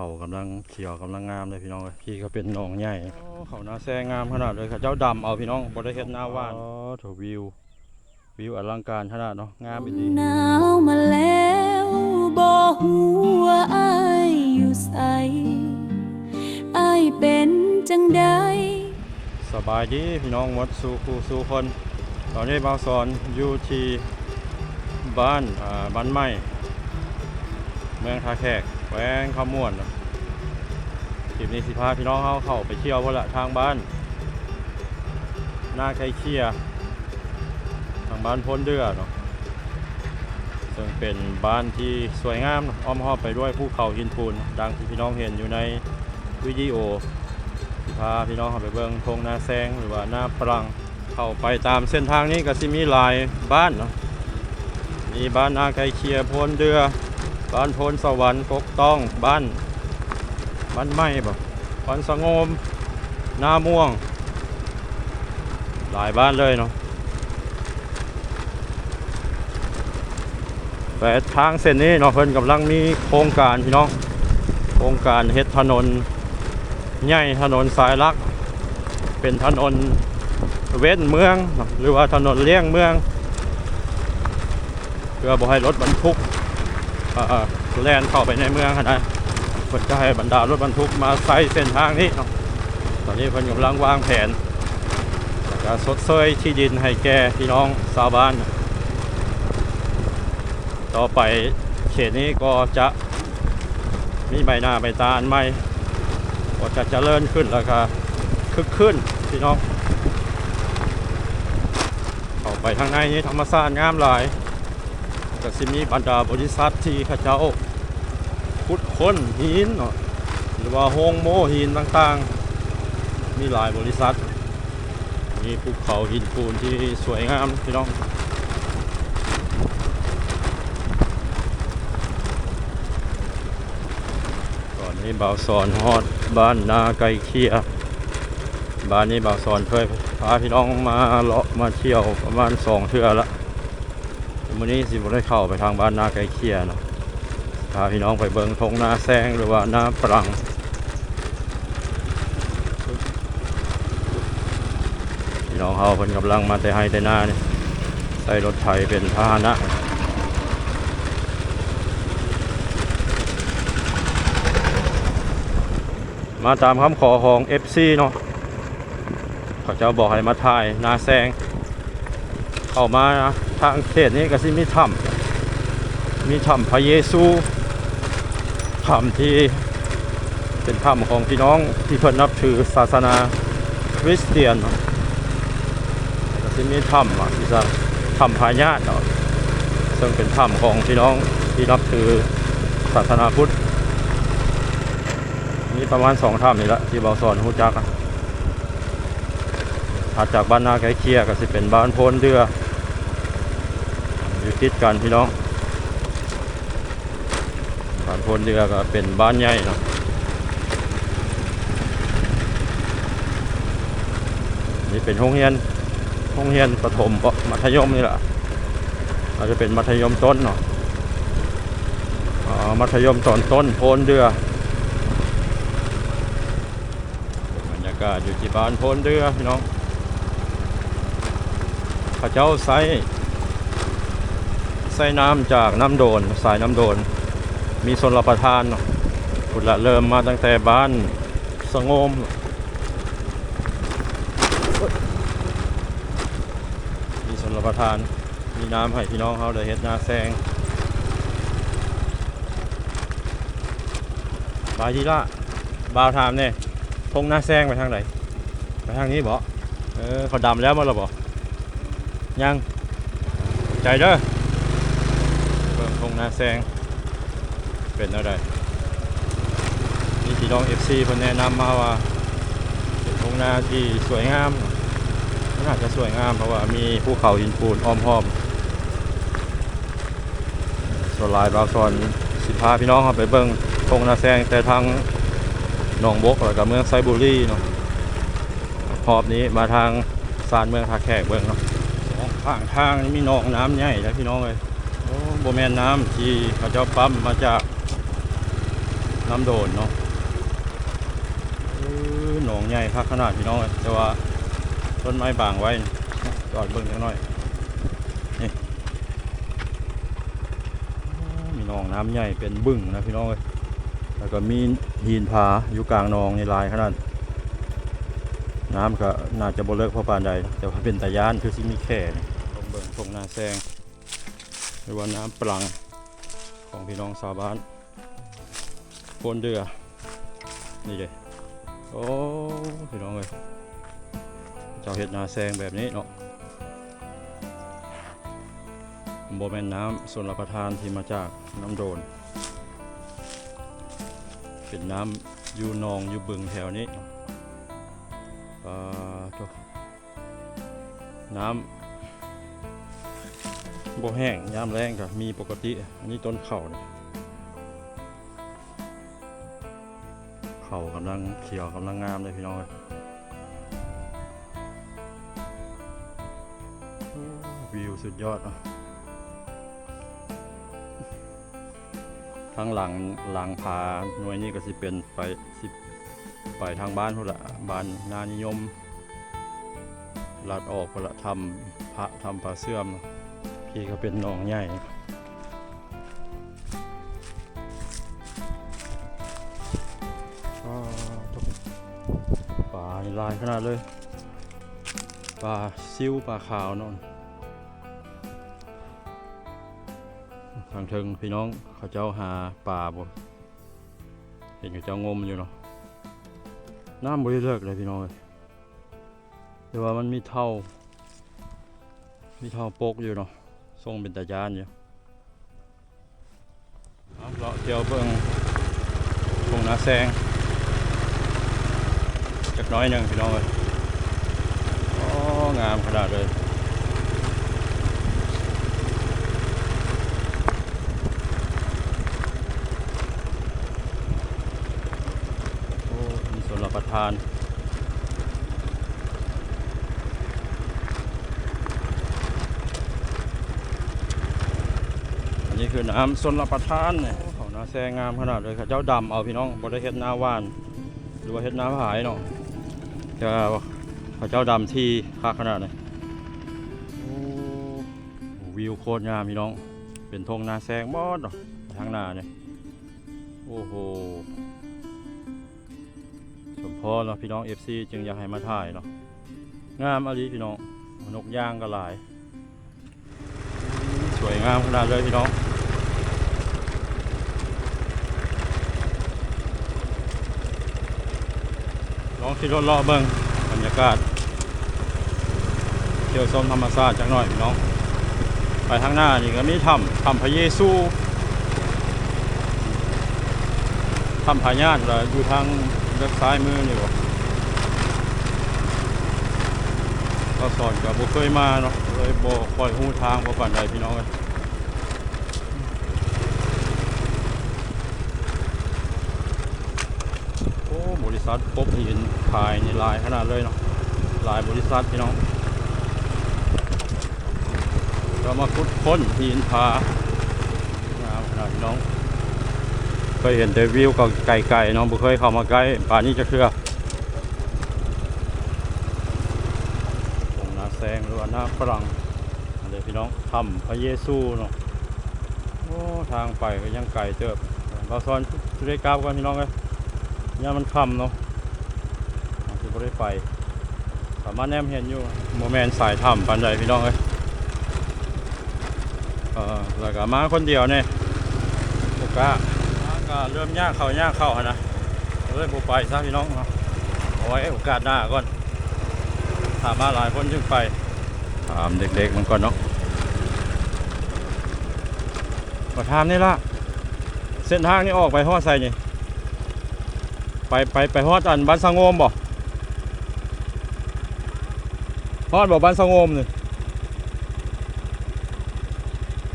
ເຂົາກຳລັງຂຽວ ກຳລັງງາມເລີຍພີ່ນ້ອງເອີຍ. ທີ່ກໍເປັນໜອງໃຫຍ່. ໂອ້ ເຂົານາແຊງງາມຂະໜາດເລີຍ. ເຂົາເຈົ້າດຳເອົາພີ່ນ້ອງ ບໍ່ໄດ້ເຮັດນາຫວ່ານ. ອໍ ໂທ້ ວິວ ວິວອະລັງການຂະໜາດເນາະ ງາມອີ່ຫຼີ. ໜາວມາແລ້ວ ບໍ່ຮູ້ວ່າອ້າຍຢູ່ໃສ ອ້າຍເປັນຈັ່ງໃດ? ສະບາຍດີພີ່ນ້ອງໝົດສູ່ຄູ່ສູ່ຄົນ. ຕອນນີ້ບ່າວສອນຢູ່ທີ່ບ້ານ ອາ ບ້ານໃໝ່ ເມືອງທ່າແຂກ ແຂວງຄຳມ່ວນເນາະ. ຄລິບນີ້ຊິພາພີ່ນ້ອງເຮົາເຂົ້າໄປທ່ຽວພຸ້ນລະ ທາງບ້ານນາໄກ່ເຂ່ຍ ທາງບ້ານໂພນເດື່ອເນາະ. ເຊິ່ງເປັນບ້ານທີ່ສວຍງາມເນາະ ອ້ອມຮອບໄປດ້ວຍພູເຂົາຫີນປູນ ດັ່ງທີ່ພີ່ນ້ອງເຫັນຢູ່ໃນວິດີໂອ. ຊິພາພີ່ນ້ອງເຮົາໄປເບິ່ງທົ່ງນາແຊງ ຫຼືວ່ານາຝຣັ່ງ. ເຂົ້າໄປຕາມເສັ້ນທາງນີ້ກໍຊິມີຫຼາຍບ້ານເນາະ ມີບ້ານນາໄກ່ເຂ່ຍ ໂພນເດື່ອ ບ້ານໂພນສະຫວັນ ກົກຕ້ອງ ບ້ານ ບ້ານໃໝ່ບໍ ບ້ານສະໂງມ ນາມ່ວງ ຫຼາຍບ້ານເລີຍເນາະ. ແລະ ທາງເສັ້ນນີ້ເນາະ ເພິ່ນກຳລັງມີໂຄງການພີ່ນ້ອງ ໂຄງການເຮັດຖະໜົນໃຫຍ່ ຖະໜົນສາຍຫຼັກ ເປັນຖະໜົນເວັ້ນເມືອງເນາະ ຫຼືວ່າຖະໜົນລ່ຽງເມືອງ ເພື່ອບໍ່ໃຫ້ລົດບັນທຸກ ເອີ ແລ່ນເຂົ້າໄປໃນເມືອງຫັ້ນນະ. ເພິ່ນຈະໃຫ້ບັນດາລົດບັນທຸກມາໃຊ້ເສັ້ນທາງນີ້ເນາະ. ຕອນນີ້ເພິ່ນກຳລັງວາງແຜນ ແລ້ວກໍຊົດເຊີຍທີ່ດິນໃຫ້ແກ່ພີ່ນ້ອງຊາວບ້ານ. ຕໍ່ໄປເຂດນີ້ກໍຈະມີໃບໜ້າໃບຕາອັນໃໝ່ ກໍຈະຈະເລີນຂຶ້ນ ແລ້ວກໍຄຶກຄື້ນພີ່ນ້ອງ. ເຂົ້າໄປທາງໃນນີ້ທຳມະຊາດງາມຫຼາຍ. ກໍຊິມີບັນດາບໍລິສັດທີ່ເຂົາເຈົ້າຂຸດຄົ້ນຫີນເນາະ ຫຼືວ່າໂຮງໂມ້ຫີນຕ່າງໆ ມີຫຼາຍບໍລິສັດ ມີພູເຂົາຫີນປູນທີ່ສວຍງາມພີ່ນ້ອງ. ຕອນນີ້ບ່າວສອນຮອດບ້ານນາໄກ່ເຂ່ຍ. ບ້ານນີ້ບ່າວສອນເຄີຍພາພີ່ນ້ອງມາເລາະມາທ່ຽວປະມານສອງເທື່ອລະ. ມື້ນີ້ຊິບໍ່ໄດ້ເຂົ້າໄປທາງບ້ານນາໄກ່ເຂ່ຍເນາະ ພາພີ່ນ້ອງໄປເບິ່ງທົ່ງນາແຊງ ຫຼືວ່ານາຝຣັ່ງ. ພີ່ນ້ອງເຮົາເພິ່ນກຳລັງມາແຕ່ໄຮ່ແຕ່ນານີ້ ໃຊ້ລົດໄຖເປັນພາຫະນະ. ມາຕາມຄຳຂໍຂອງເອັຟຊີເນາະ ເຂົາເຈົ້າບອກໃຫ້ມາຖ່າຍນາແຊງ. ເຂົ້າມາທາງເຂດນີ້ກໍຊິມີຖ້ຳ ມີຖ້ຳພະເຢຊູ ຖ້ຳທີ່ເປັນຖ້ຳຂອງພີ່ນ້ອງທີ່ເພິ່ນນັບຖືສາສະໜາຄຣິສຕຽນເນາະ. ແລ້ວກໍຊິມີຖ້ຳ ອາ ທີ່ຈະ ຖ້ຳພະຍາດເນາະ ເຊິ່ງເປັນຖ້ຳຂອງພີ່ນ້ອງທີ່ນັບຖືສາສະໜາພຸດ. ມີປະມານສອງຖ້ຳນີ້ລະທີ່ບ່າວສອນຮູ້ຈັກ. ຖັດຈາກບ້ານນາໄກ່ເຂ່ຍກໍຊິເປັນບ້ານໂພນເດື່ອ ຢູ່ຕິດກັນພີ່ນ້ອງ. ບ້ານໂພນເດື່ອກໍເປັນບ້ານໃຫຍ່ເນາະ. ນີ້ເປັນໂຮງຮຽນ ໂຮງຮຽນປະຖົມບໍ ມັດທະຍົມນີ້ລະ ອາດຈະເປັນມັດທະຍົມຕົ້ນເນາະ. ອໍ ມັດທະຍົມຕອນຕົ້ນໂພນເດື່ອ. ບັນຍາກາດຢູ່ທີ່ບ້ານໂພນເດື່ອພີ່ນ້ອງ. ເຂົາເຈົ້າໃຊ້ ໃຊ້ນ້ຳຈາກນ້ຳໂດນ ສາຍນ້ຳໂດນ ມີຊົນລະປະທານເນາະ. ພຸ້ນລະ ເລີ່ມມາຕັ້ງແຕ່ບ້ານສະໂງມ ມີຊົນລະປະທານ ມີນ້ຳໃຫ້ພີ່ນ້ອງເຮົາໄດ້ເຮັດນາແຊງ. ບາຍດີລະ ບ່າວຖາມແດ່ ທົ່ງນາແຊງໄປທາງໃດ? ໄປທາງນີ້ບໍ? ເອີ ເຂົາດຳແລ້ວໝົດລະບໍ? ຍັງ ໃຈເດີ ເບິ່ງທົ່ງນາແຊງເປັນແນວໃດ. ມີພີ່ນ້ອງເອັຟຊີເພິ່ນແນະນຳມາວ່າ ເປັນທົ່ງນາທີ່ສວຍງາມ ໜ້າຈະສວຍງາມ ເພາະວ່າມີພູເຂົາຫີນປູນອ້ອມຮອບ. ສ່ວນຫຼາຍບ່າວສອນຊິພາພີ່ນ້ອງເຮົາໄປເບິ່ງທົ່ງນາແຊງແຕ່ທາງໜອງບົກ ແລ້ວກະເມືອງໄຊບູລີເນາະ. ຮອບນີ້ມາທາງຊານເມືອງທ່າແຂກເບິ່ງເນາະ. ສອງຂ້າງທາງນີ້ມີໜອງນ້ຳໃຫຍ່ເດ້ພີ່ນ້ອງເອີຍ. ໂອ້ ບໍ່ແມ່ນນ້ຳທີ່ເຂົາເຈົ້າປ້ຳມາຈາກ ນ້ຳໂດນເນາະ. ເອີ ໜອງໃຫຍ່ຄັກຂະໜາດພີ່ນ້ອງເອີຍ ແຕ່ວ່າຕົ້ນໄມ້ບັງໄວ້. ຈອດເບິ່ງຈັກໜ້ອຍ ນີ້ ໂອ້ ມີໜອງນ້ຳໃຫຍ່ເປັນບຶງນະພີ່ນ້ອງເອີຍ. ແລ້ວກໍມີຫີນຜາຢູ່ກາງໜອງນີ້ຫຼາຍຂະໜາດ. ນ້ຳກໍໜ້າຈະບໍ່ເລິກພໍປານໃດ ແຕ່ວ່າເປັນຕາຢ້ານ ຄືຊິມີແຂ້ນີ້. ລົງເບິ່ງທົ່ງນາແຊງ ຫຼືວ່ານ້ຳປລັງຂອງພີ່ນ້ອງຊາວບ້ານໂພນເດືອ ນີ້ເດ້. ໂອ້ ພີ່ນ້ອງເອີຍ ເຂົາເຈົ້າເຮັດນາແຊງແບບນີ້ເນາະ. ບໍ່ແມ່ນນ້ຳຊົນລະປະທານທີ່ມາຈາກນ້ຳໂດນ ເປັນນ້ຳຢູ່ໜອງຢູ່ບຶງແຖວນີ້. ປາໂທ້ ນ້ຳບໍ່ແຫ້ງ ຍາມແລ້ງກໍມີປົກກະຕິ. ອັນນີ້ຕົ້ນເຂົ້ານີ້ ເຂົ້າກຳລັງຂຽວ ກຳລັງງາມເລີຍພີ່ນ້ອງເອີຍ. ໂອ້ ວິວສຸດຍອດເນາະ. ທາງຫຼັງ ຫຼັງຜາໜ່ວຍນີ້ກໍຊິເປັນໄປ ຊິໄປທາງບ້ານພຸ້ນລະ ບ້ານນານິຍົມ ລັດອອກພຸ້ນລະ ຖ້ຳພະ ຖ້ຳຜາເຊື່ອມ. ພີ້ກໍເປັນໜອງໃຫຍ່. ປາ ປານີ້ຫຼາຍຂະໜາດເລີຍ ປາຊິວ ປາຂາວເນາະ. ທາງເທິງພີ່ນ້ອງເຂົາເຈົ້າຫາປາບໍ່ ເຫັນເຂົາເຈົ້າງົມຢູ່ເນາະ. ນ້ຳບໍ່ໄດ້ເລິກເລີຍພີ່ນ້ອງເອີຍ ແຕ່ວ່າມັນມີເທົ້າ ມີເທົ້າປົກຢູ່ເນາະ ຊົງເປັນຕາຢ້ານຢູ່. ເອົາ ເລາະທ່ຽວເບິ່ງທົ່ງນາແຊງຈັກໜ້ອຍໜຶ່ງພີ່ນ້ອງເອີຍ. ໂອ້ ງາມຂະໜາດເລີຍ. ໂອ້ ມີຊົນລະປະທານ. ອັນນີ້ຄືນ້ຳຊົນລະປະທານນີ້. ໂອ້ ເຂົານາແຊງງາມຂະໜາດເລີຍ ເຂົາເຈົ້າດຳເອົາພີ່ນ້ອງ ບໍ່ໄດ້ເຮັດນາຫວ່ານ ຫຼືວ່າເຮັດນາຜາຍເນາະ ແຕ່ວ່າເຂົາເຈົ້າດຳທີ່ຄັກຂະໜາດນີ້. ໂອ້ ວິວໂຄດງາມພີ່ນ້ອງ ເປັນທົ່ງນາແຊງໝົດເນາະ ທາງໜ້ານີ້. ໂອ້ໂຫ ສົມພໍເນາະພີ່ນ້ອງ ເອັຟຊີ ຈຶ່ງຢາກໃຫ້ມາຖ່າຍເນາະ. ງາມອີ່ຫຼີພີ່ນ້ອງ ນົກຍ່າງກໍຫຼາຍ ສວຍງາມຂະໜາດເລີຍພີ່ນ້ອງ. ລອງຂີ່ລົດເລາະເບິ່ງບັນຍາກາດ ທ່ຽວຊົມທຳມະຊາດຈັກໜ້ອຍພີ່ນ້ອງ. ໄປທາງໜ້ານີ້ກໍມີຖ້ຳ ຖ້ຳພະເຢຊູ ຖ້ຳພະຍາດ ລະຢູ່ທາງເລິກຊ້າຍມືນີ້ບໍ. ບ່າວສອນກໍບໍ່ເຄີຍມາເນາະ ເລີຍບໍ່ຄ່ອຍຮູ້ທາງພໍປານໃດພີ່ນ້ອງເອີຍ. ໂອ້ ບໍລິສັດປົກຫີນພາຍນີ້ຫຼາຍຂະໜາດເລີຍເນາະ ຫຼາຍບໍລິສັດພີ່ນ້ອງ ກໍມາຂຸດຄົ້ນຫີນຜາ ງາມຂະໜາດພີ່ນ້ອງ. ເຄີຍເຫັນແຕ່ວິວໄກໆເນາະ ບໍ່ເຄີຍເຂົ້າມາໃກ້ປານນີ້ຈັກເທື່ອ. ທົ່ງນາແຊງ ຫຼືວ່ານາຝຣັ່ງ ອັນນີ້ພີ່ນ້ອງ ຖ້ຳພະເຢຊູເນາະ. ໂອ້ ທາງໄປກໍຍັງໄກເຕີບ. ບ່າວສອນຊິໄດ້ກັບກ່ອນພີ່ນ້ອງເອີຍ ຢ້ານມັນຄ່ຳເນາະ ເຮົາຊິບໍ່ໄດ້ໄປ. ສາມາດແນມເຫັນຢູ່ ບໍ່ແມ່ນສາຍຖ້ຳປານໃດພີ່ນ້ອງເອີຍ. ເອີ ແລ້ວກໍມາຄົນດຽວແດ່ ບໍ່ກ້າ ກໍເລີ່ມຍາກເຂົ້າຍາກເຂົ້າຫັ້ນນະ ເລີຍບໍ່ໄປຊະພີ່ນ້ອງເນາະ. ເອົາໄວ້ໂອກາດໜ້າກ່ອນ ຖ້າມາຫຼາຍຄົນຈຶ່ງໄປ. ຖາມເດັກໆມັນກ່ອນເນາະ ມາຖາມນີ້ລະ ເສັ້ນທາງນີ້ອອກໄປຮອດໃສນີ້? ໄປ ໄປ ໄປຮອດອັນບ້ານສະໂງມບໍ່? ຮອດບໍ່ບ້ານສະໂງມນີ້?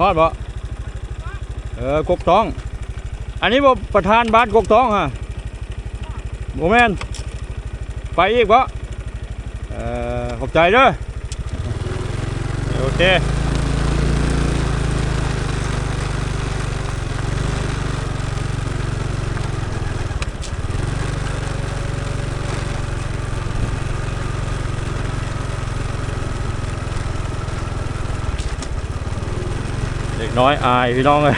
ຮອດບໍ່? ເອີ ກົກຕ້ອງ. ອັນນີ້ບໍ່ປະທານບ້ານກົກຕ້ອງຫະ? ບໍ່ແມ່ນ. ໄປອີກບໍ່? ເອີ ຂອບໃຈເດີ. ໂອເຄ. ນ້ອຍອາຍພີ່ນ້ອງເອີຍ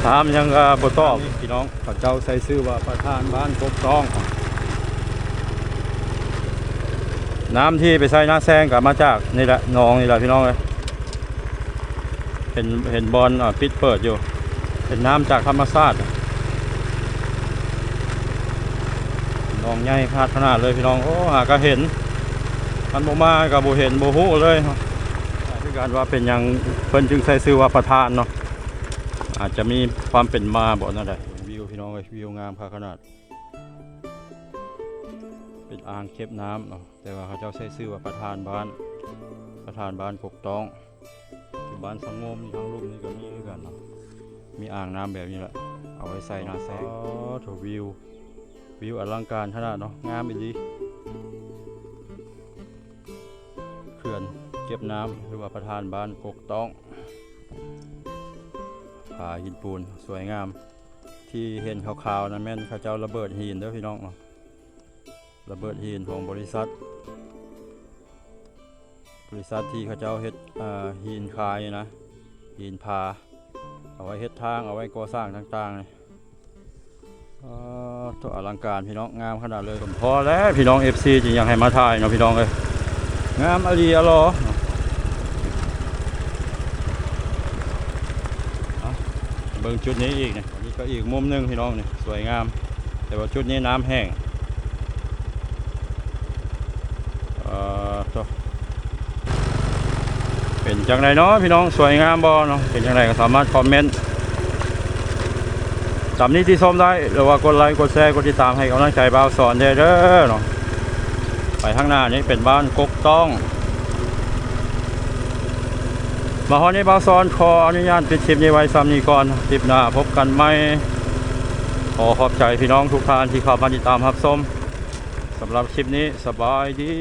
ຖາມຫຍັງກໍບໍ່ຕອບພີ່ນ້ອງ. ເຂົາເຈົ້າໃສ່ຊື່ວ່າປະທານບ້ານກົກຕ້ອງ. ນ້ຳທີ່ໄປໃສ່ນາແຊງກໍມາຈາກນີ້ແຫຼະ ໜອງນີ້ແຫຼະພີ່ນ້ອງເອີຍ. ເຫັນ ເຫັນບ່ອນ ອ່າ ປິດເປີດຢູ່ ເປັນນ້ຳຈາກທຳມະຊາດ. ໜອງໃຫຍ່ຂະໜາດເລີຍພີ່ນ້ອງ. ໂອ້ ຫາກະເຫັນ ຄັນບໍ່ມາກະບໍ່ເຫັນ ບໍ່ຮູ້ເລີຍຄືກັນວ່າເປັນຫຍັງເພິ່ນຈຶ່ງໃສ່ຊື່ວ່າປະທານເນາະ. ອາດຈະມີຄວາມເປັນມາບໍ ແນວໃດ. ວິວພີ່ນ້ອງເອີຍ ວິວງາມຄັກຂະໜາດ. ເປັນອ່າງເກັບນ້ຳເນາະ ແຕ່ວ່າເຂົາເຈົ້າໃສ່ຊື່ວ່າປະທານບ້ານ ປະທານບ້ານກົກຕ້ອງ. ຢູ່ບ້ານສະຫງົມ ຢູ່ທາງລຸ່ມນີ້ກໍມີຄືກັນເນາະ. ມີອ່າງນ້ຳແບບນີ້ແຫຼະ ເອົາໄວ້ໃສ່ນາແຊງ. ໂອ້ໂຫ ວິວ ວິວອະລັງການຂະໜາດເນາະ ງາມອີ່ຫຼີ. ເຂື່ອນເກັບນ້ຳ ຫຼືວ່າປະທານບ້ານກົກຕ້ອງ. ຜາຫີນປູນສວຍງາມ ທີ່ເຫັນຂາວໆນັ້ນແມ່ນເຂົາເຈົ້າລະເບີດຫີນເດີພີ່ນ້ອງເນາະ. ລະເບີດຫີນຂອງບໍລິສັດ ບໍລິສັດທີ່ເຂົາເຈົ້າເຮັດ ເອີ ຫີນຂາຍນີ້ນະ ຫີນຜາ ເອົາໄວ້ເຮັດທາງ ເອົາໄວ້ກໍ່ສ້າງຕ່າງໆນີ້. ເອີ ໂຕອະລັງການພີ່ນ້ອງ ງາມຂະໜາດເລີຍ. ສົມພໍແລ້ວພີ່ນ້ອງ ເອັຟຊີ ຈຶ່ງຢາກໃຫ້ມາຖ່າຍເນາະພີ່ນ້ອງເອີຍ ງາມອີ່ຫຼີອະຫຼໍ. ເບິ່ງຈຸດນີ້ອີກນີ້ ອັນນີ້ກໍອີກມຸມໜຶ່ງພີ່ນ້ອງນີ້ ສວຍງາມ. ແຕ່ວ່າຈຸດນີ້ນ້ຳແຫ້ງ. ເອີ ໂຕ ເປັນຈັ່ງໃດເນາະພີ່ນ້ອງ ສວຍງາມບໍ່ເນາະ? ເປັນຈັ່ງໃດກໍສາມາດຄອມເມັນຕຳນິຕິຊົມໄດ້ ຫຼືວ່າກົດໄລກົດແຊ ກົດຕິດຕາມໃຫ້ກຳລັງໃຈບ່າວສອນແດ່ເດີເນາະ. ໄປທາງໜ້ານີ້ເປັນບ້ານກົກຕ້ອງ. ມາຮອດນີ້ບ່າວສອນຂໍອະນຸຍາດປິດຄລິບນີ້ໄວ້ຊ່ຳນີ້ກ່ອນ ຄລິບໜ້າພົບກັນໃໝ່. ຂໍຂອບໃຈພີ່ນ້ອງທຸກທ່ານທີ່ເຂົ້າມາຕິດຕາມຮັບຊົມ. ສຳລັບຄລິບນີ້ ສະບາຍດີ.